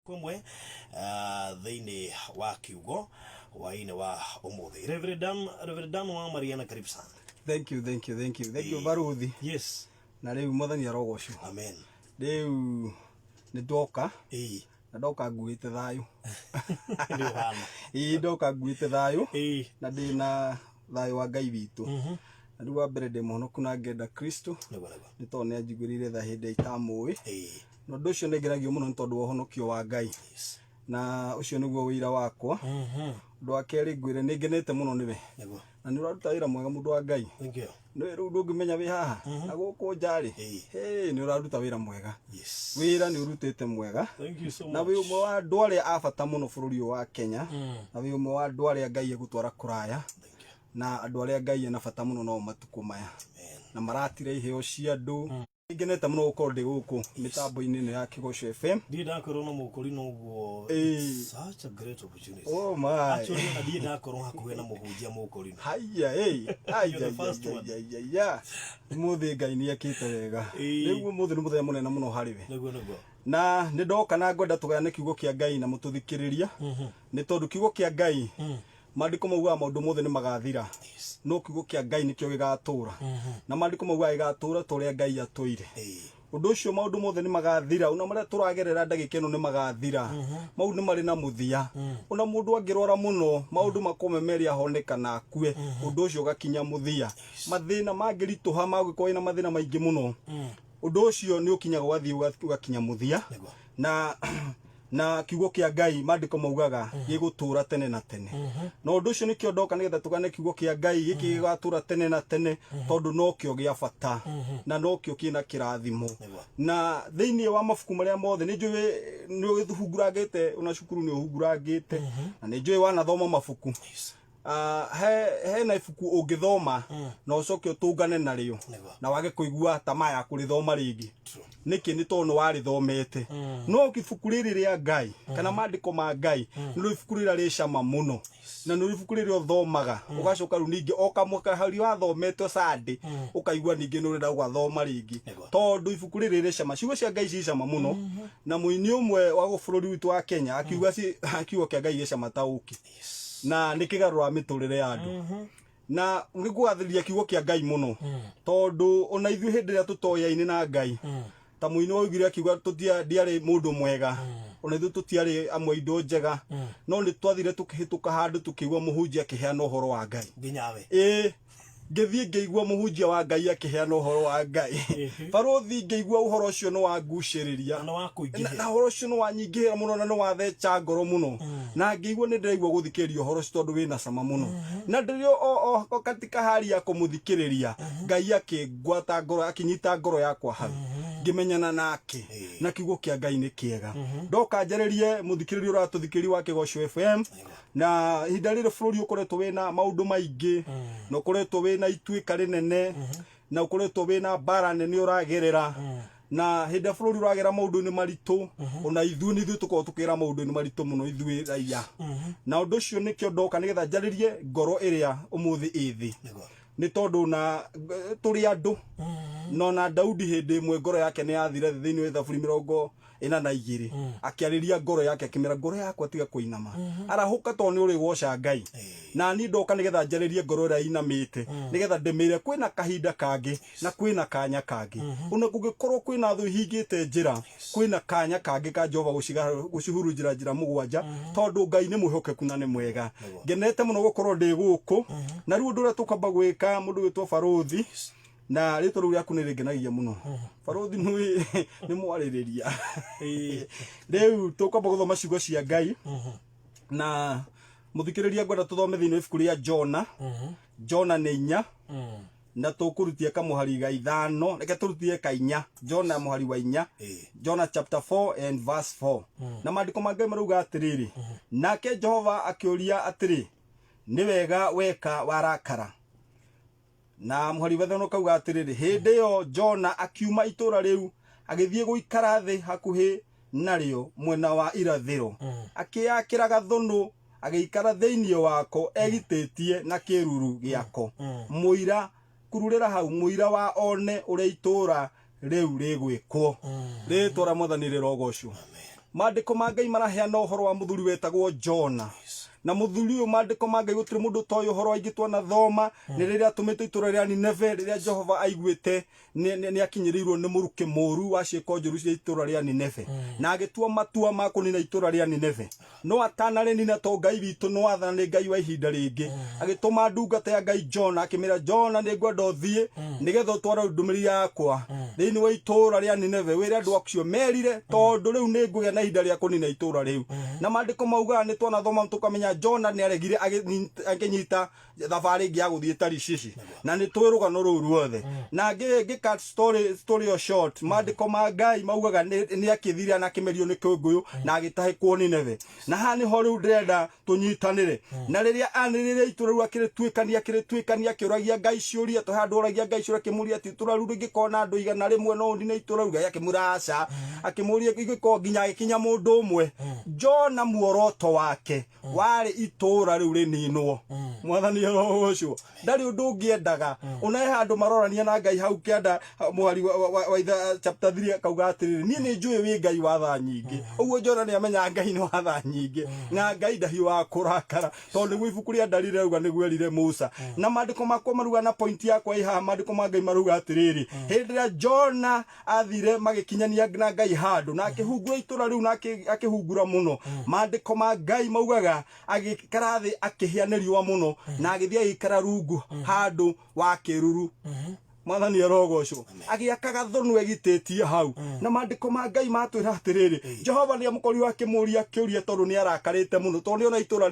Kwĩmwe thĩinĩ wa kiugo hwaĩ-inĩ wa ũmũthĩ. Reverend Dan, Reverend Dan wa Mariana, karibu sana. Thank you, thank you, thank you, thank you, baruthi. Na rĩu Mwathani arogocwo. Amen. Rĩu nĩ ndoka na ndoka nguĩte thayũ. Nĩ ũhana. Ĩĩ, ndoka nguĩte thayũ na ndĩna thayũ wa Ngai witũ. Na rĩu wa mbere ndĩ mũhonoku na ngenda Kristo Nĩguo. nĩ tondũ nĩ anjiguĩrĩire tha hĩndĩ ĩrĩa itamũĩ. Na ũndũ ũcio nĩ ngenagio mũno nĩ tondũ wa ũhonokio wa Ngai. Na ũcio nĩguo ũira wakwa. Ũndũ wa kerĩ ngwĩre nĩ ngenete mũno nĩwe. Na nĩ ũraruta wĩra mwega mũndũ wa Ngai. Thank you. Nĩ rĩu ndũngĩmenya wĩ haha na gũkũ nja rĩ. Hĩ, nĩ ũraruta wĩra mwega. Wĩra nĩ ũrutĩte mwega. Thank you so much. Na wĩ ũmwe wa andũ arĩa a bata mũno bũrũri ũyũ wa Kenya. Na wĩ ũmwe wa andũ arĩa Ngai egũtwara kũraya. Thank you. Na andũ arĩa Ngai ena bata mũno nao matukũ maya. Amen. Na maratira iheo cia andũ. Ngenete mũno gũkorwo ndĩ gũkũ mĩtambo-inĩ ĩno ya Kĩgoco FM. Ndirĩ ndakorwo na mũkũrinũ ũguo. Ĩĩ. It's such a great opportunity. Oh my. Actually, ona ndirĩ ndakorwo hakuhĩ na mũhunjia mũkũrinũ. Haiya, hey. Haiya, You're the first one. haiya. Ũmũthĩ Ngai nĩ ekĩte wega. Ĩĩ. Rĩu ũmũthĩ nĩ mũthenya mũnene mũno harĩ we. Nĩguo. Na nĩ ndoka na ngwenda tũgayane kiugo kĩa Ngai na mũtũthikĩrĩria. Nĩ tondũ kiugo kĩa Ngai, maandĩko maugaga maũndũ mothe nĩ magathira. No kiugo kĩa Ngai nĩkĩo gĩgatũra. Na maandĩko maugaga gĩgatũra ta ũrĩa Ngai atũire. Ũndũ ũcio maũndũ mothe nĩ magathira, ona marĩa tũragerera ndagĩka ĩno nĩ magathira. Mau nĩ marĩ na mũthia. Ona mũndũ angĩrwara mũno, maũndũ makorwo me merĩ ahone kana akue, ũndũ ũcio ũgakinya mũthia. Mathĩna mangĩritũha, mangĩkorwo wĩna mathĩna maingĩ mũno, ũndũ ũcio nĩ ũkinyaga ũgathiĩ ũgakinya mũthia. Na kiugo kĩa Ngai maandĩko maugaga gĩgũtũra tene na tene. Na ũndũ ũcio nĩkĩo ndoka nĩgetha tũgane kiugo kĩa Ngai gĩkĩ gĩgatũra tene na tene, tondũ nokĩo gĩa bata na nokĩo kĩna kĩrathimo. Na thĩinĩ wa mabuku marĩa mothe nĩ njũĩ nĩ ũhungurangĩte, ona cukuru nĩ ũhungurangĩte, na nĩ njũĩ wanathoma mabuku. Hena ibuku ũngĩthoma na ũcoke ũtũngane narĩo na wage kũigua tamaa ya kũrĩthoma rĩngĩ. Nĩkĩ? Nĩ tondũ nĩ warĩthomete. No ibuku rĩrĩ rĩa Ngai kana maandĩko ma Ngai nĩ ibuku rĩrĩa rĩ cama mũno, na nĩ ibuku rĩrĩa ũthomaga ũgacoka rĩu ningĩ o kamũhari wathomete Sunday ũkaigua ningĩ nĩ ũrenda gũgathoma rĩngĩ, tondũ ibuku rĩrĩ rĩ cama. Ciugo cia Ngai ci cama mũno, na mũini ũmwe wa bũrũri witũ wa Kenya akiuga kiugo kĩa Ngai gĩ cama ta ũkĩ, na nĩ kĩgarũra mĩtũrĩre ya andũ. Na nĩ kũgathĩrĩria kiugo kĩa Ngai mũno, tondũ ona ithuĩ hĩndĩ ĩrĩa tũtoyaine na Ngai, ta mũini waugire akiuga ndiarĩ mũndũ mwega, ona ithuĩ tũtiarĩ amwe indo njega, no nĩ twathire tũkĩhĩtũka handũ tũkĩigua mũhunjia akĩheana ũhoro wa Ngai. Nginyawe. Ĩĩ, ngĩthiĩ ngĩigua mũhunjia wa Ngai akĩheana ũhoro wa Ngai. Barũthi, ngĩigua ũhoro ũcio nĩ wangucĩrĩria. Na nĩ wakũingĩhĩra. Na ũhoro ũcio nĩ wanyingĩhĩra mũno na nĩ watheca ngoro mũno. Na ngĩigua nĩ ndĩraigua gũthikĩrĩria ũhoro ũcio tondũ wĩna cama mũno. Na ndĩrĩ o katika hali ya kũmũthikĩrĩria, Ngai akĩngwata ngoro, akĩnyita ngoro yakwa hau. Ngĩmenyana nake. Na kiugo kĩa Ngai nĩ kĩega. Ndoka njarĩrie mũthikĩrĩria ũratũthikĩrĩria wa Kĩgoco FM. Na ihinda rĩrĩ bũrũri ũkoretwo wĩna maũndũ maingĩ, na ũkoretwo wĩna ituĩka rĩnene, na ũkoretwo wĩna mbara nene ũragerera. Na hĩndĩ ĩrĩa bũrũri ũragera maũndũ-inĩ maritũ, ona ithuĩ nĩ ithuĩ tũkoragwo tũkĩgera maũndũ-inĩ maritũ mũno ithuĩ raia. Na ũndũ ũcio nĩkĩo ndoka nĩgetha njarĩrie ngoro ĩrĩa ũmũthĩ ĩ thĩ. Nĩ tondũ na tũrĩ andũ, na ona Daudi hĩndĩ ĩmwe ngoro yake nĩ yathire thĩ thĩinĩ wa Thaburi 42, akĩarĩria ngoro yake akĩmĩra, ngoro yakwa tiga kũinama, arahũka tondũ nĩ ũrĩgoca Ngai. Na niĩ ndoka nĩgetha njarĩrie ngoro ĩrĩa ĩinamĩte, nĩgetha ndĩmĩre kwĩna kahinda kangĩ na kwĩna kanya kangĩ. Ona kũngĩkorwo kwĩna thũ ihingĩte njĩra, kwĩna kanya kangĩ ka Jehova gũcihurunjĩra njĩra mũgwanja, tondũ Ngai nĩ mwĩhokeku na nĩ mwega. Ngenete mũno gũkorwo ndĩ gũkũ. Na rĩu ũndũ ũrĩa tũkwamba gwĩka, mũndũ wĩtwo Barũthi, na rĩtwa rĩu rĩaku nĩ rĩngenagia mũno. Barũthi nĩ mwarĩrĩria. Rĩu tũkwamba gũthoma ciugo cia Ngai. Na mũthikĩrĩria ngwenda tũthome thĩinĩ wa ibuku rĩa Jona. Jona nĩ 4. Na tũkũrutia kamũhari ga 5, reke tũrutie ka 4. Jona mũhari wa 4. Jona chapter 4 and verse 4. Na maandĩko ma Ngai marauga atĩrĩrĩ, nake Jehova akĩũria atĩrĩ, nĩ wega weka warakara? Na mũhari wa 5 kauga atĩrĩrĩ, hĩndĩ ĩyo Jona akiuma itũũra rĩu agĩthiĩ gũikara thĩ hakuhĩ narĩo mwena wa irathĩro, akĩyakĩra gathũnũ agĩikara thĩinĩ wako egitĩtie na kĩruru gĩako. Mũira kururĩra hau, mũira wa one ũrĩa itũũra rĩu rĩgwĩkwo. Rĩtwa rĩa Mwathani rĩrogocwo. Maandĩko ma Ngai maraheana ũhoro wa mũthuri wetagwo Jona. Na mũthuri ũyũ, maandĩko ma Ngai, gũtirĩ mũndũ ũtoĩ ũhoro aingĩ twanathoma, nĩ rĩrĩa atũmĩtwo itũũra rĩa Nineve, rĩrĩa Jehova aiguĩte nĩ akinyĩrĩirwo nĩ mũrukĩ mũru wa ciĩko njũru cia itũũra rĩa Nineve, na agĩtua matua ma kũnina itũũra rĩa Nineve. No atanarĩnina, to Ngai witũ no athana, nĩ Ngai wa ihinda rĩngĩ, agĩtũma ndungata ya Ngai Jona, akĩmĩra, "Jona, nĩ ngwenda ũthiĩ nĩgetha ũtware ndũmĩrĩri yakwa thĩinĩ wa itũũra rĩa Nineve, wĩre andũ acio merire, tondũ rĩu nĩ ngũgĩa na ihinda rĩa kũnina itũũra rĩu." Na maandĩko maugaga, nĩ twanathoma tũkamenya, Jona nĩ aregire, akĩnyita thabarĩ ĩngĩ ya gũthiĩ Tarishishi, na nĩ tũĩ rũgano rũu ruothe. Na ngĩ cut story o short, maandĩko ma Ngai maugaga nĩ akĩthire na akĩmerio nĩ kĩngũyũ na agĩtahĩkwo Nineve. Na haha nĩho rĩu ndĩrenda tũnyitanĩre. Na rĩrĩa anĩrĩire itũũra rĩu, akĩrĩtuĩkania, akĩũragia Ngai ciũria. Tũhe andũ oragia Ngai ciũria, akĩmũria atĩ itũũra rĩu rĩngĩkorwo na andũ 100, no ũnine itũũra rĩu? Ngai akĩmwĩra aca. Akĩmũria ingĩkorwo nginya agĩkinya mũndũ ũmwe. Jona muoroto wake warĩ itũũra rĩu rĩninwo. Mwathani arogocwo. Ndarĩ ũndũ ũngĩendaga ũnahe handũ marorania na Ngai hau kĩanda mũhari wa chapter 3, akauga atĩrĩrĩ, "Niĩ nĩ njũĩ wĩ Ngai wa tha nyingĩ." Ũguo Jona nĩ amenya Ngai nĩ wa tha nyingĩ na Ngai ndahiũhaga kũrakara, tondũ nĩguo ibuku rĩa Ndari rĩrauga, nĩguo erire Musa. Na maandĩko makwa maruga, na point yakwa ĩ haha, maandĩko ma Ngai maruga atĩrĩrĩ, hĩndĩ ĩrĩa Jona athire magĩkinyania na Ngai handũ na akĩhungura itũra rĩu na akĩhungura mũno, maandĩko ma Ngai maugaga agĩikara thĩ, akĩhĩa nĩ riũa mũno, na agĩthiĩ agĩikara rungu handũ wa kĩruru. Mwathani arogocwo. Agĩaka gathũnũ egitĩtie hau. Na maandĩko ma Ngai matwĩra atĩrĩrĩ, Jehova nĩ amũkorirwo akĩmũria kĩũria, tondũ nĩ arakarĩte mũno, tondũ nĩ ona itũra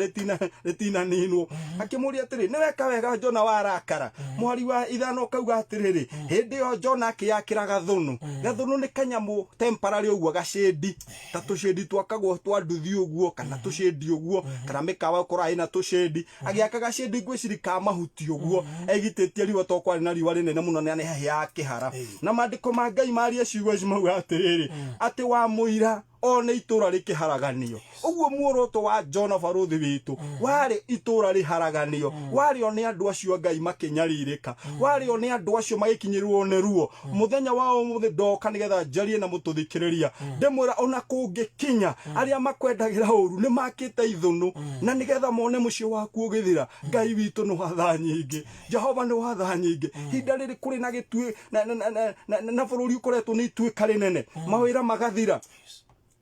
rĩtinaninwo. Akĩmũria atĩrĩ, "Nĩ weka wega, Jona, warakara?" Mũhari wa 5 ũkauga atĩrĩrĩ, hĩndĩ ĩyo Jona akĩyakĩra gathũnũ. Gathũnũ nĩ kanyamũ temporary ũguo, gacĩndi, ta tũcĩndi twakagwo twa nduthi ũguo, kana tũcĩndi ũguo, kana mĩkawa ũkoraga ĩna tũcĩndi. Agĩaka gacĩndi, ngwĩciri ka mahuti ũguo, egitĩtie riũa, to kwarĩ na riũa rĩnene mũno na nĩ hahĩaga kĩhara. Na maandĩko ma Ngai maria ciugo ici, mauga atĩrĩrĩ, atĩ wa mũira one itũra rĩkĩharaganio. Ũguo muoroto wa Jona barũthi witũ warĩ itũra rĩharaganio, warĩ one andũ acio a Ngai makĩnyarirĩka, warĩ one andũ acio magĩkinyĩrwo nĩ ruo. Mũthenya wa ũmũthĩ ndoka nĩgetha njarie na mũtũthikĩrĩria, ndĩmwĩra, ona kũngĩkinya arĩa makwendagĩra ũru nĩ makĩte ithũnũ na nĩgetha mone mũciĩ waku ũgĩthira, Ngai witũ nĩ wa tha nyingĩ. Jehova nĩ wa tha nyingĩ. Hinda rĩrĩ kũrĩ na gĩtuĩ na bũrũri ũkoretwo nĩ ituĩka rĩnene, mawĩra magathira,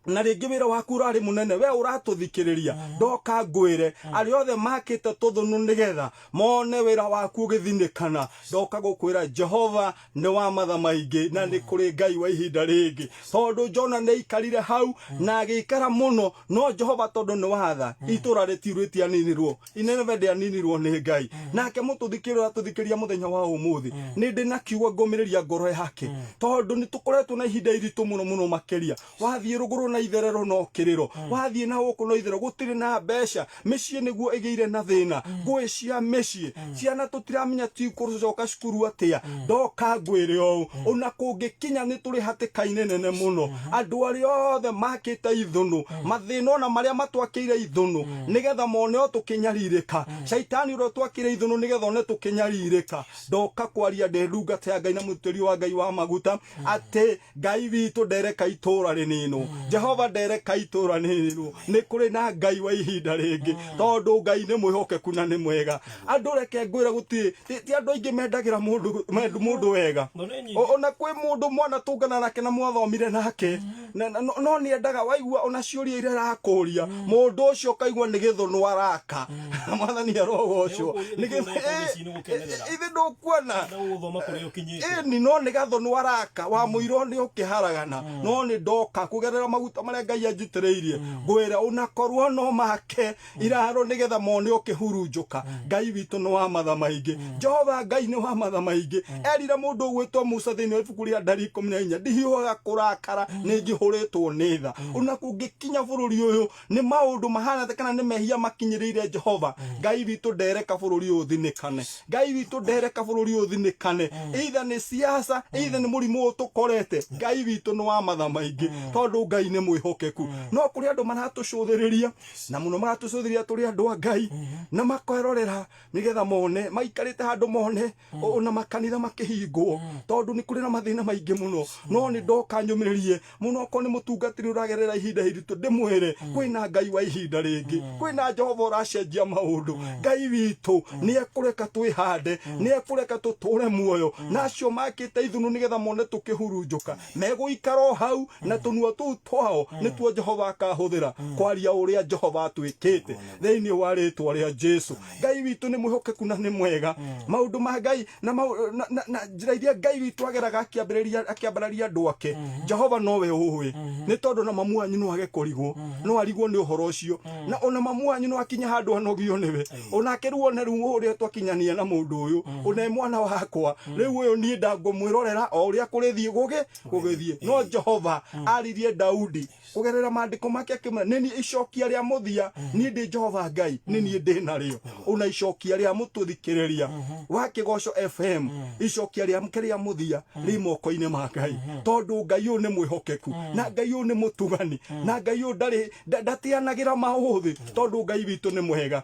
na rĩngĩ wĩra waku ũrarĩ mũnene, we ũratũthikĩrĩria, ndoka ngwĩre, arĩa othe makĩte tũthũnũ nĩgetha mone wĩra waku ũgĩthinĩkana, ndoka gũkwĩra Jehova nĩ wa matha maingĩ na nĩ kũrĩ Ngai wa ihinda rĩngĩ. Tondũ Jona nĩ aikarire hau na agĩikara mũno, no Jehova tondũ nĩ watha, itũra rĩtianinirwo. Nineve ndĩaninirwo nĩ Ngai. Nake mũtũthikĩrĩria ũratũthikĩrĩria mũthenya wa ũmũthĩ, nĩ ndĩ na kiugo ngũmĩrĩria ngoro yake, tondũ nĩ tũkoretwo na ihinda iritũ mũno mũno makĩria. Wathiĩ rũgũrũ na itherero no kĩrĩro, wathiĩ na gũkũ no itherero, gũtirĩ na mbeca, mĩciĩ nĩguo ĩgĩire na thĩna, ngũĩ cia mĩciĩ, ciana tũtiramenya tikũcoka cukuru atĩa. Ndoka ngwĩre ũũ, ona kũngĩkinya nĩ tũrĩ hatĩka-inĩ nene mũno, andũ arĩa othe makĩte ithũnũ, mathĩna ona marĩa matwakĩire ithũnũ nĩgetha mone o tũkĩnyarirĩka, caitani ũrĩa twakĩire ithũnũ nĩgetha one tũkĩnyarirĩka, ndoka kwaria ndĩ ndungata ya Ngai na mũtĩri wa Ngai wa maguta, atĩ Ngai witũ ndereka itũra rĩninwo. Jehova ndereka itũra rĩninwo. Nĩ kũrĩ na Ngai wa ihinda rĩngĩ, tondũ Ngai nĩ mwĩhokeku na nĩ mwega. Andũ, reke ngwĩre, gũtirĩ ti andũ aingĩ mendagĩra mũndũ wega. No nĩ nyingĩ. Ona kwĩ mũndũ mwana tũngana nake na mwathomire nake, no nĩ endaga waigua ona ciũria iria arakũria mũndũ ũcio, ũkaigua nĩ gĩthũnũ araka. Mwathani arogocwo. Nĩgũkũria Nĩ nĩkũria ici nĩ gũkenerera. Ithe ndũkuona. Na gũthoma kũrĩa ũkinyĩte. Ĩni, no nĩ gathũnũ araka wa mũiro nĩ ũkĩharagana. No nĩ ndoka kũgerera maguta marĩa Ngai anjitĩrĩirie ngwĩra, ũnakorwo no make iraro nĩgetha mone ũkĩhurunjũka, Ngai witũ nĩ wa matha maingĩ. Jehova Ngai nĩ wa matha maingĩ. Erire mũndũ ũgwĩtwo Musa thĩinĩ wa ibuku rĩa Ndari 14, "Ndihiũhaga kũrakara, nĩ njihũrĩtwo nĩ tha." Ona kũngĩkinya bũrũri ũyũ nĩ maũndũ mahana atĩa, kana nĩ mehia makinyĩrĩire, Jehova Ngai witũ ndereka bũrũri ũyũ ũthinĩkane. Ngai witũ ndereka bũrũri ũyũ ũthinĩkane, either nĩ siasa, either nĩ mũrimũ ũyũ tũkorete. Ngai witũ nĩ wa matha maingĩ, tondũ Ngai nĩ mwĩhokeku. No kũrĩ andũ maratũcũthĩrĩria, na mũno maratũcũthĩrĩria tũrĩ andũ a Ngai, na makerorera nĩgetha mone maikarĩte handũ mone ona makanitha makĩhingwo, tondũ nĩ kũrĩ na mathĩna maingĩ mũno. No nĩ ndoka nyũmĩrĩrie mũno, okorwo nĩ mũtungatĩri ũragerera ihinda iritũ, ndĩmwĩre kwĩna Ngai wa ihinda rĩngĩ, kwĩna Jehova ũracenjia maũndũ. Ngai witũ nĩ ekũreka twĩhande, nĩ ekũreka tũtũre muoyo, na acio makĩte ithũnũ nĩgetha mone tũkĩhurunjũka megũikara o hau, na tũnua tũu twao nĩtuo Jehova akahũthĩra kwaria ũrĩa Jehova atwĩkĩte thĩinĩ wa rĩtwa rĩa Jesu. Ngai witũ nĩ mwĩhokeku na nĩ mwega. Maũndũ ma Ngai na, na njĩra iria Ngai witũ ageraga akĩambĩrĩria akĩambararia andũ ake, Jehova nowe ũĩ, nĩ tondũ na mamu wanyu no age kũrigwo, no arigwo nĩ ũhoro ũcio, na ona mamu wanyu no akinye handũ anogio nĩwe, onake rĩu one rĩu ũrĩa twakinyania na mũndũ ũyũ, one mwana wakwa rĩu ũyũ niĩ ndangũmwĩrorera o ũrĩa kũrĩthiĩ gũgĩthiĩ. No Jehova aririe Daudi kũgerera maandĩko make akĩmwĩra, nĩ niĩ icokia rĩa mũthia, niĩ ndĩ Jehova Ngai, nĩ niĩ ndĩ narĩo. Ona icokia rĩa mũtũthikĩrĩria wa Kĩgoco FM, icokia rĩake rĩa mũthia rĩ moko-inĩ ma Ngai, tondũ Ngai ũyũ nĩ mwĩhokeku, na Ngai ũyũ nĩ mũtugani, na Ngai ũyũ ndarĩ ndateanagĩra maũthĩ, tondũ Ngai witũ nĩ mwega.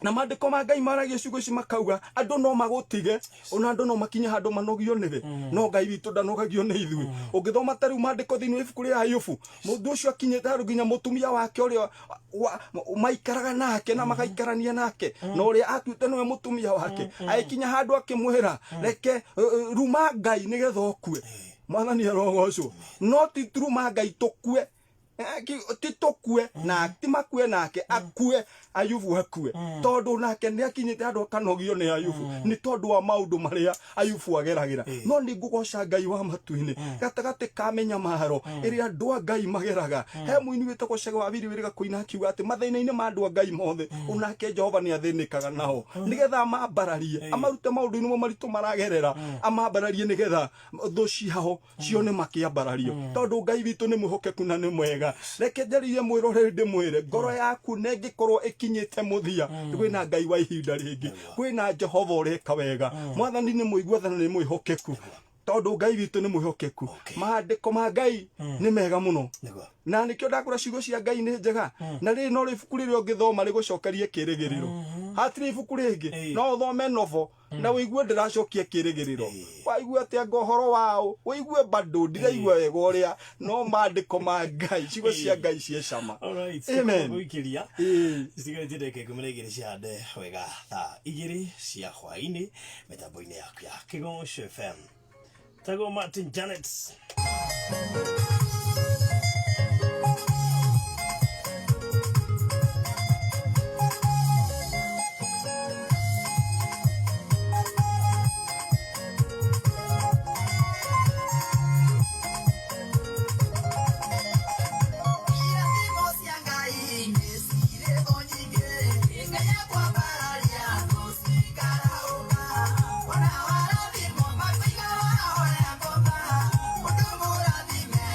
Na maandĩko ma Ngai maragia ciugo ici makauga andũ no magũtige, ona andũ no makinye handũ manogio nĩwe, no Ngai witũ ndanogagio nĩ ithuĩ. Ũngĩthoma ta rĩu maandĩko thĩinĩ wa ibuku rĩa Ayubu, mũndũ ũcio akinyĩte handũ nginya mũtumia wake ũrĩa maikaraga nake na magaikarania nake na ũrĩa atuĩte nĩwe mũtumia wake, agĩkinya handũ akĩmwĩra, reke ruma Ngai nĩgetha ũkue. Mwathani arogocwo. No ti ruma Ngai tũkue, ti tũkue na ti makue nake akue, Ayubu akue, tondũ nake nĩ akinyĩte handũ akanogio nĩ Ayubu nĩ tondũ wa maũndũ marĩa Ayubu ageragĩra. No nĩ ngũgoca Ngai wa matu-inĩ gatagatĩ ka mĩnyamaro ĩrĩa andũ a Ngai mageraga. He mũini wĩtagwo Cege wa Biri wĩrĩga kũina akiuga atĩ mathĩna-inĩ ma andũ a Ngai mothe, onake Jehova nĩ athĩnĩkaga nao nĩgetha amambararie, amarute maũndũ-inĩ mo maritũ maragerera, amambararie nĩgetha thũ ciao cione makĩambarario, tondũ Ngai witũ nĩ mwĩhokeku na nĩ mwega. Reke njarĩrie mwĩroreri ndĩmwĩre, ngoro yaku nĩngĩkorwo ĩkinyĩte mũthia, kwĩna Ngai wa ihinda rĩngĩ, kwĩna Jehova ũreka wega. Mwathani nĩ mũigua tha na nĩ mwĩhokeku, tondũ Ngai witũ nĩ mwĩhokeku. Maandĩko ma Ngai nĩ mega mũno, na nĩkĩo ndakũra ciugo cia Ngai nĩ njega, na rĩrĩ no ibuku rĩrĩa ũngĩthoma rĩgũcokerie kĩrĩgĩrĩro. Hatirĩ ibuku rĩngĩ. No ũthome novel na ũigue ndĩracokia kĩrĩgĩrĩro, waigua atĩa nga ũhoro wao, ũigue bado ndiraigua wega ũrĩa, no maandĩko ma Ngai, ciugo cia Ngai ciĩ cama. Alright. Amen. Gũikĩria citigarĩtie ndagĩka 12 cihande wega thaa 2 cia hwaĩ-inĩ mĩtambo-inĩ yaku ya Kĩgoco FM. Tagwo Martin Janet. Irathimo cia Ngai nĩ cirĩ nyingĩ, Ngai akwambararia tũcikarahũka, ona warathimwo makoiga wahoya ngoma, mũndũ mũrathime.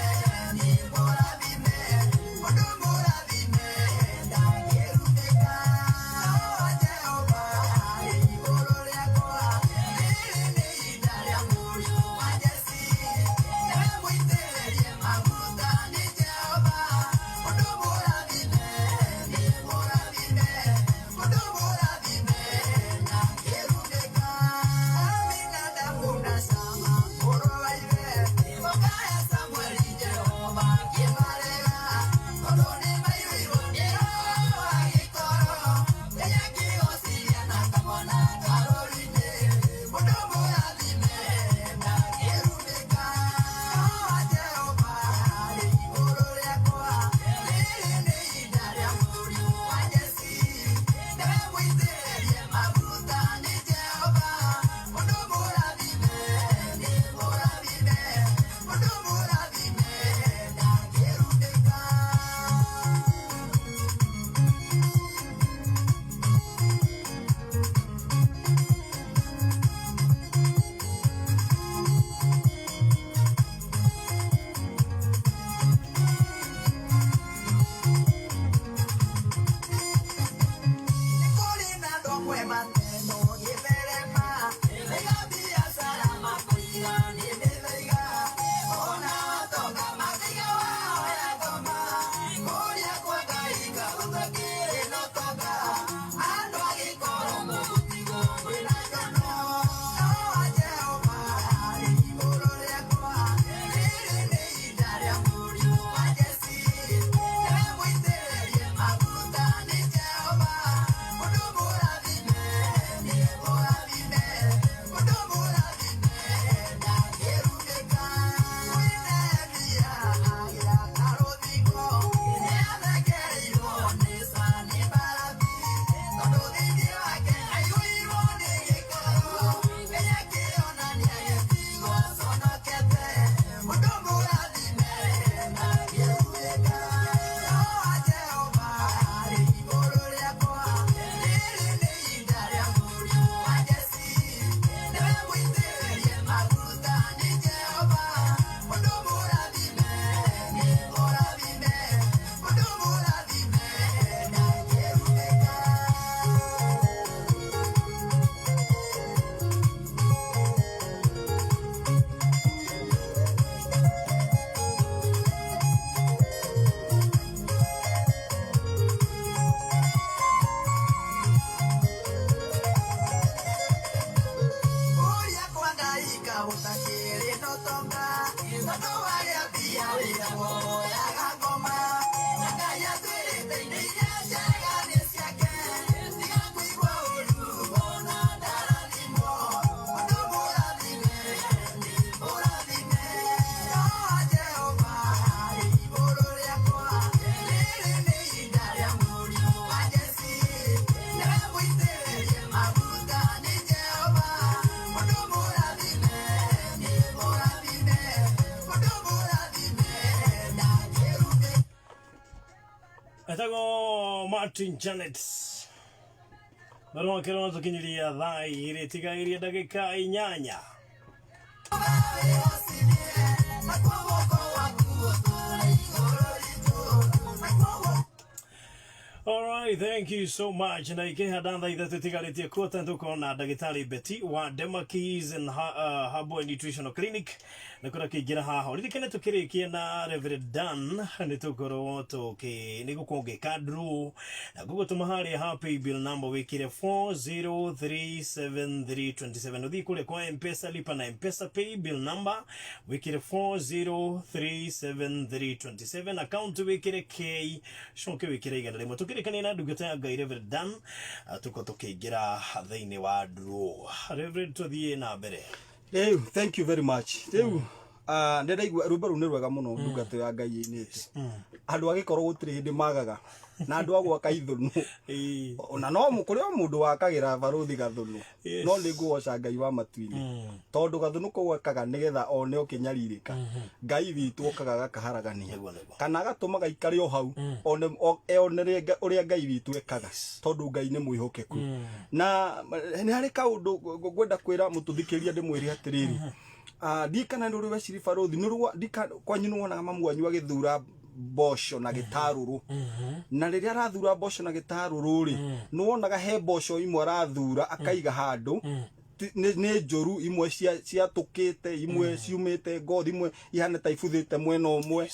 Etagwo Martin Janet barua kĩrona tũkinyiria thaa igĩrĩ tigairie ndagĩka inyanya. All right, thank you so much. Na ikihanda thaa ithatũ itigarĩtie kuota nĩtũkorwo na ndagĩtarĩ Betty wa Demakeys and Herbal and Nutritional Clinic nĩ kũrĩa kĩingĩra haha ririkane tũkĩrĩkia na Reverend Dan nĩ tũkorwo tũkĩ nĩ gũkorwo ngĩka draw na ngũgũtũma harĩa ha paybill number wĩkĩre 4037327 ũthiĩ kũrĩa kwa Mpesa lipa na Mpesa paybill number wĩkĩre 4037327 account wĩkĩre K coke wĩkĩre 100. Tũkĩrĩkania na ndungata ya Ngai Reverend Dan, tũkorwo tũkĩingĩra thĩinĩ wa draw. Reverend, tũthiĩ na mbere. Rĩu thank you very much. Rĩu nĩ ndaigua rwĩmbo rũu nĩ rwega mũno, ndungata ya Ngai ĩinĩte. Andũ agĩkorwo gũtirĩ hĩndĩ magaga na andũ a gwaka ithũnũ, ona no kũrĩ o mũndũ wakagĩra barũthi gathũnũ. No nĩ ngũgoca Ngai wa matu-inĩ tondũ gathũnũ kau akaga nĩgetha one ũkĩnyarirĩka, Ngai witũ okaga agakaharagania Nĩguo, nĩguo. kana agatũma gaikare o hau one eonere ũrĩa Ngai witũ ekaga, tondũ Ngai nĩ mwĩhokeku. Na nĩ harĩ kaũndũ ngwenda kwĩra mũtũthikĩria, ndĩmwĩre atĩrĩrĩ, ndiĩ kana nĩ ũrĩ weciri barũthi nĩ ũrĩ kwanyu nĩ wonaga mamu wanyu agĩthura mboco na gĩtarũrũ, na rĩrĩa arathura mboco na gĩtarũrũ rĩ, nĩ wonaga he mboco imwe arathura akaiga handũ nĩ njũru, imwe ciatũkĩte, imwe ciumĩte ngothi, imwe ihana ta ibuthĩte mwena ũmwe.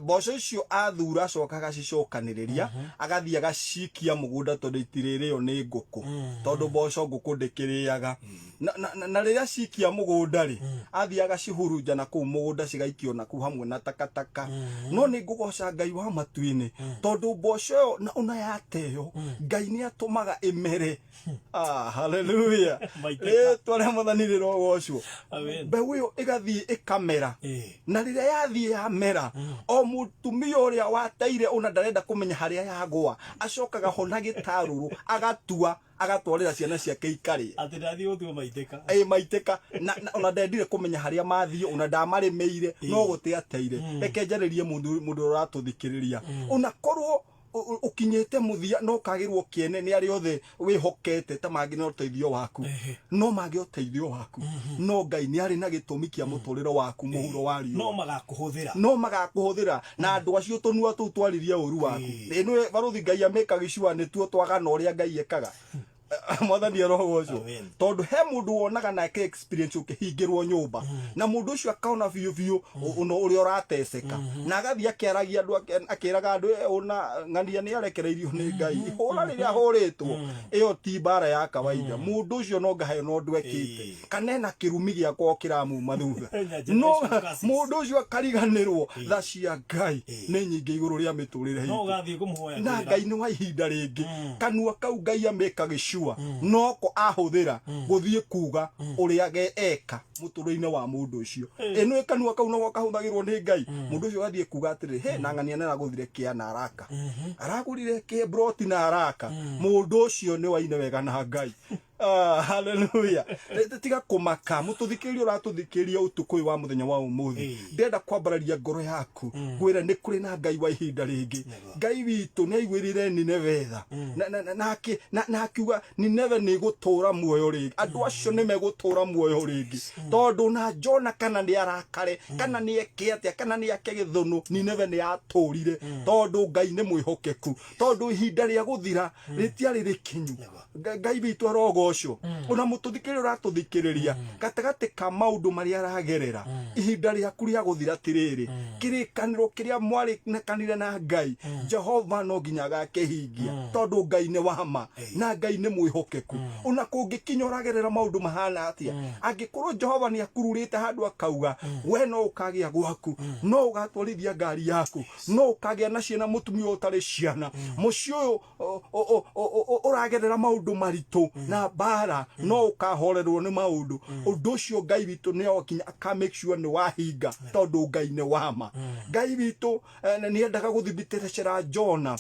Mboco icio athura acoka agacicokanĩrĩria, agathiĩ agacikia mũgũnda tondũ itirĩrĩo nĩ ngũkũ, tondũ mboco ngũkũ ndĩkĩrĩaga. Na rĩrĩa cikia mũgũnda rĩ, athiĩ agacihurunja na kũu mũgũnda, cigaikio na kũu hamwe na takataka. No nĩ ngũgoca Ngai wa matu-inĩ tondũ mboco ĩyo na ona yateo, Ngai nĩ atũmaga ĩmere. Ah, haleluya! Maitĩka. Rĩtwa rĩa Mwathani rĩrogocwo. Amen. Mbeũ ĩyo ĩgathiĩ ĩkamera, na rĩrĩa yathiĩ yamera, o mũtumia ũrĩa wateire ona ndarenda kũmenya harĩa yagwa, acokaga ho na gĩtarũrũ agatua agatwarĩra ciana ciake ikarĩe. Atĩ ndathiĩ gũtua maitĩka. Ĩ maitĩka na ona ndendire kũmenya harĩa mathiĩ, ona ndamarĩmĩire, no gũte ateire. Reke njarĩrie mũndũ ũrĩa ũratũthikĩrĩria, ona korwo ũkinyĩte mũthia no kagĩrwo kĩene nĩ arĩa othe wĩhokete ta mangĩ na ũteithio waku, no mangĩ ũteithio waku, no Ngai nĩ arĩ na gĩtũmi kĩa mũtũrĩre waku mũhuro wa riũa. No magakũhũthĩra. No magakũhũthĩra na andũ acio tũnua tũu twaririe ũru waku. Ĩno barũthi Ngai amĩka gĩcua nĩtuo twagana ũrĩa Ngai ekaga. Mwathani arogocwo. Amen. Tondũ he mũndũ wonaga nake experience ũkĩhingĩrwo nyũmba, na mũndũ ũcio akaona biũ biũ ũno ũrĩa ũrateceka, na agathiĩ akĩaragia andũ, akĩraga andũ, "Eh, ũna ng'ania nĩ arekereirio nĩ Ngai, ihũra rĩrĩa ahũrĩtwo ĩyo ti mbara ya kawaida." Mũndũ ũcio no ngaheo na ũndũ ekĩte kana ena kĩrumi gĩakwa kĩramuma thutha. No Generational curses. Mũndũ ũcio akariganĩrwo tha cia Ngai nĩ nyingĩ igũrũ rĩa mĩtũrĩre No itũ. ũgathiĩ kũmũhoya Na kwĩra. Ngai nĩ wa ihinda rĩngĩ. Kanua kau Ngai amĩka gĩcua noko ahũthĩra gũthiĩ kuga ũrĩa eka mũtũrĩre-inĩ wa mũndũ ũcio. Ĩno ĩ kanua kau noko kahũthagĩrwo nĩ Ngai, mũndũ ũcio agathiĩ kuga atĩrĩ, he na ng'ania nĩ aragũthire kĩa na araka aragũrire kĩ broti na araka. Mũndũ ũcio nĩ waine wega na Ngai. Ah, haleluya! Tiga kũmaka, mũtũthikĩrĩria ũratũthikĩrĩria ũtukũ ũyũ wa mũthenya wa ũmũthĩ. Ndĩrenda kwambararia ngoro yaku ngwĩre nĩ kũrĩ na Ngai wa ihinda rĩngĩ. Ngai witũ nĩ aiguĩrĩire Nineve tha na akiuga Nineve nĩ ĩgũtũũra muoyo rĩngĩ, andũ acio nĩ megũtũũra muoyo rĩngĩ, tondũ na Jona kana nĩ arakare kana nĩ eke atĩa kana nĩ ake gĩthũnũ, Nineve nĩ yatũrire, tondũ Ngai nĩ mwĩhokeku, tondũ ihinda rĩa gũthira rĩtiarĩ rĩkinyu. Ngai witũ arogocwo. Ona mũtũthikĩrĩria ũratũthikĩrĩria gatagatĩ ka maũndũ marĩa aragerera, ihinda rĩaku rĩa gũthira ti rĩrĩ. Kĩrĩkanĩro kĩrĩa mwarĩkanire na Ngai, Jehova no nginya agakĩhingia, tondũ Ngai nĩ wa ma na Ngai nĩ mwĩhokeku. Ona kũngĩkinya ũragerera maũndũ mahana atĩa, angĩkorwo Jehova nĩ akururĩte handũ akauga we no ũkagĩa gwaku, no ũgatwarithia ngari yaku, no ũkagĩa na ciana, mũtumia ũtarĩ ciana, mũciĩ ũyũ ũragerera maũndũ maritũ na mbara no ũkahorerwo nĩ maũndũ, ũndũ ũcio Ngai witũ nĩ okinya aka make sure nĩ wahinga, tondũ Ngai nĩ wama. Ngai witũ nĩ endaga gũthibitĩcĩra Jona.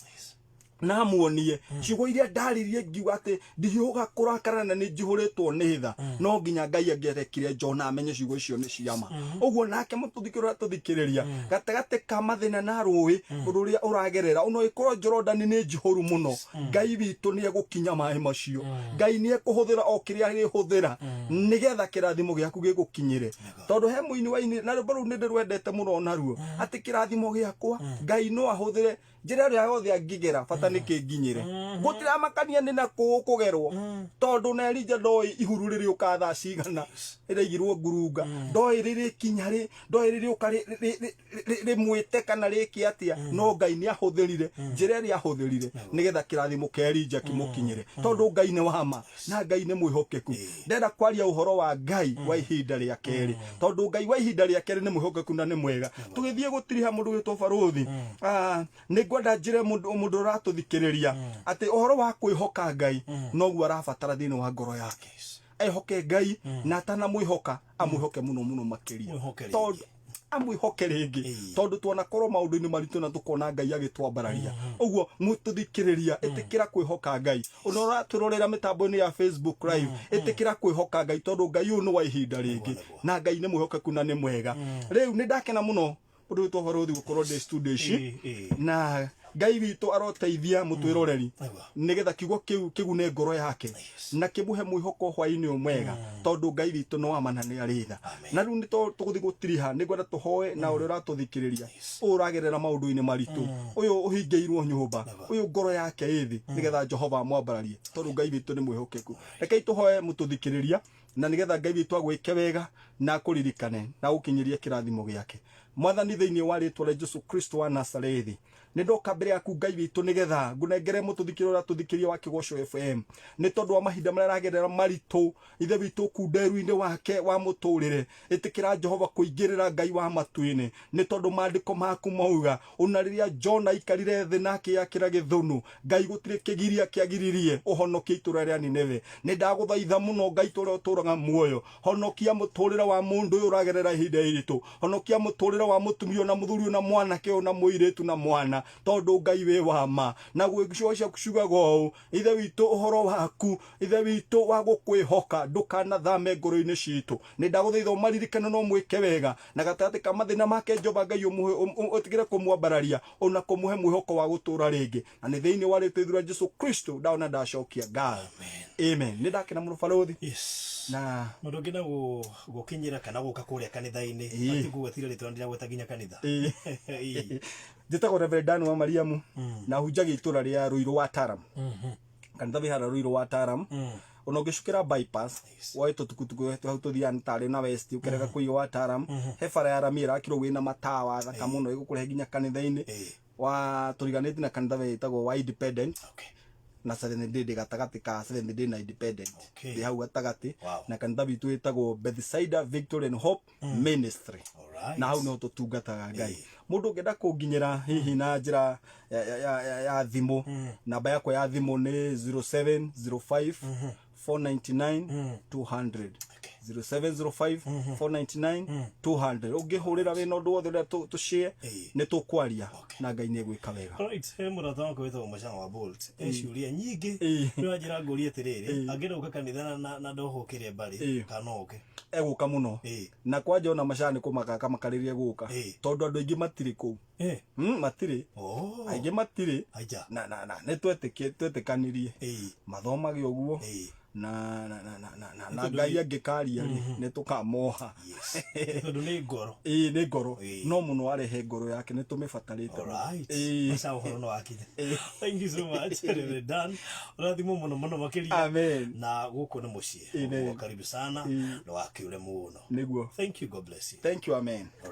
Na muonie ciugo iria ndaririe ngiuga atĩ ndihiũga kũrakara na nĩ njihũrĩtwo nĩ tha, no nginya Ngai angĩarekire Jona amenye ciugo icio nĩ ciama. Ũguo nake mũtũthikĩrĩria ũratũthikĩrĩria gatagatĩ ka mathĩna na rũĩ rũrĩa ũragerera, ona ĩkorwo Jorodani nĩ njihũru mũno, Ngai witũ nĩ egũkinya maĩ macio. Ngai nĩ ekũhũthĩra o kĩrĩa arĩhũthĩra nĩgetha kĩrathimo gĩaku gĩgũkinyĩre, tondũ he mũini waini na rwĩmbo rũu nĩ ndĩrwendete mũno naruo, atĩ kĩrathimo gĩakwa Ngai no ahũthĩre njĩra ĩrĩa yothe angĩgera, bata nĩ kĩnginyĩre. Gũtiramakania nĩ na kũũ kũgerwo, tondũ na Elija ndoĩ ihuru rĩrĩũka thaa cigana, rĩraigirwo ngurunga, ndoĩ rĩrĩkinya rĩ, ndoĩ rĩrĩũka rĩmwĩte kana rĩke atĩa, no Ngai nĩ ahũthĩrire njĩra ĩrĩa ahũthĩrire nĩgetha kĩrathimo kĩa Elija kĩmũkinyĩre, tondũ Ngai nĩ wa ma na Ngai nĩ mwĩhokeku. Ndenda kwaria ũhoro wa Ngai wa ihinda rĩa kerĩ, tondũ Ngai wa ihinda rĩa kerĩ nĩ mwĩhokeku na nĩ mwega. Tũgĩthiĩ gũtiriha mũndũ gwĩtwo barũthi, nĩ ngwenda njĩre mũndũ ũratũthikĩrĩria atĩ ũhoro wa kwĩhoka Ngai noguo arabatara thĩinĩ wa ngoro yake. Ehoke Ngai, na atanamwĩhoka amwĩhoke mũno mũno makĩria. Mwĩhoke rĩngĩ. Tondũ amwĩhoke rĩngĩ, tondũ twanakorwo maũndũ-inĩ maritũ na tũkona Ngai agĩtwambararia. Ũguo mũtũthikĩrĩria, ĩtĩkĩra kwĩhoka Ngai. Ona ũratwĩrorera mĩtambo-inĩ ya Facebook Live, ĩtĩkĩra kwĩhoka Ngai, tondũ Ngai ũyũ nĩ wa ihinda rĩngĩ, na Ngai nĩ mwĩhokeku na nĩ mwega. Rĩu nĩ ndakena mũno ũndũ wĩtwo barũthi gũkorwo ndĩ studio ici, na Ngai witũ aroteithia mũtwĩroreri nĩgetha kiugo kĩu kĩgune ngoro yake na kĩmũhe mwĩhoko hwaĩ-inĩ ũyũ mwega, tondũ Ngai witũ no amana nĩ arĩ tha. Na rĩu nĩ tũgũthiĩ gũtiriha, nĩ ngwenda tũhoe na ũrĩa ũratũthikĩrĩria, ũyũ ũragerera maũndũ-inĩ maritũ, ũyũ ũhingĩirwo nyũmba, ũyũ ngoro yake ĩ thĩ, nĩgetha Jehova amwambararie, tondũ Ngai witũ nĩ mwĩhokeku. Rekei tũhoe mũtũthikĩrĩria, na nĩgetha Ngai witũ agwĩke wega na akũririkane na agũkinyĩrie kĩrathimo gĩake. Mwathani, thĩinĩ wa rĩtwa rĩa Jesu Kristo wa Nazarethi, nĩ ndoka mbere yaku Ngai witũ nĩgetha ngũnengere mũtũthikĩria ũratũthikĩria wa Kĩgoco FM, nĩ tondũ wa mahinda marĩa aragerera maritũ, Ithe witũ, kunderu-inĩ wake wa mũtũrĩre. Ĩtĩkĩra Jehova kũingĩrĩra, Ngai wa matu-inĩ, nĩ tondũ maandĩko maku mauga ona rĩrĩa Jona aikarire thĩ na akĩyakĩra gĩthũnũ, Ngai gũtirĩ kĩgiria kĩagiririe ũhonokie itũra rĩa Nineve. Nĩ ndagũthaitha mũno, Ngai tũrĩa ũtũraga muoyo, honokia mũtũrĩre wa mũndũ ũyũ ũragerera ihinda iritũ, honokia mũtũrĩre wa mũtumia na mũthuri na mwanake ũyũ na mũirĩtu na mwana, tondũ Ngai wĩ wa ma na ciugo ciaku ciugaga ũũ, Ithe witũ, ũhoro waku, Ithe witũ, wa gũkwĩhoka ndũkanathame ngoro-inĩ citũ. Nĩ ndagũthaitha ũmaririkane no mwĩke wega, na gatagatĩ ka mathĩna make, Jehova Ngai, ũtigĩre kũmwambararia ona kũmũhe mwĩhoko wa gũtũra rĩngĩ, na nĩ thĩinĩ wa rĩtwa itheru rĩa Jesu Kristo ndaona ndacokia ngatho. Amen. Nĩ ndakena mũno, barũthi. Na Mũndũ ũngĩenda gũkinyĩra kana gũka kũrĩa kanitha-inĩ, atigũgwetire rĩtwa, ndiragweta nginya kanitha. Njĩtagwo Reverend Dan wa Mariamu na hunjagia itũra rĩa Ruiru wa Taram, kanitha wĩ harĩa Ruiru wa Taram. Ona ũngĩcukĩra bypass woe tũtukutuku hau tũthiaga tarĩ na west ũkereka kũu wa Taram, he bara ya rami ĩrakirwo wĩna matawa thaka mũno ĩgũkũrehe nginya kanitha-inĩ wa tũriganĩtie na kanitha wĩtagwo wa Independent na Seventh Day, ndĩ gatagatĩ ka Seventh Day na Independent. Ndĩ hau gatagatĩ. Na kanitha witũ wĩtagwo Bethsaida Victory and Hope Ministry. Na hau no tũtungataga Ngai. Mũndũ ũngĩenda kũnginyĩra hihi na njĩra ya thimũ, namba yakwa ya thimũ nĩ 0705 499 200, 0705 499 200. Ũngĩhũrĩra wĩna ũndũ wothe ũrĩa tũshare, nĩ tũkwaria na Ngai nĩ egwĩka wega. Alright, he mũrata wakwa wĩtagwo Mũcama wa Bolt. He ciũria nyingĩ. Nĩ wanjĩra ngũrie atĩrĩrĩ, angĩenda gũka kanitha na ndohwo kĩrĩa mbarĩ, kana no oke? Egũka mũno. Na kwanja ona macaa nĩ kũmaka kamakarĩrie gũka, tondũ andũ aingĩ matirĩ kũu. Matirĩ. Aingĩ matirĩ. Aija. Na nĩ twetĩkanirie mathomage ũguo na Tondũ Ngai angĩkaria rĩ, nĩ tũkamoha. Yes. Tondũ nĩ ngoro. Ĩĩ, nĩ ngoro. No mũno arehe ngoro yake, nĩ tũmĩbatarĩte mũno. Alright. Maca ũhoro no wakinya. Thank you so much, Reverend Dan. Ũrathimwo mũno mũno makĩria. Amen. Na gũkũ nĩ mũciĩ. Amen. Ũguo karibu sana. Na wakĩũre mũno. Nĩguo. Thank you. God bless you. Thank you. Amen.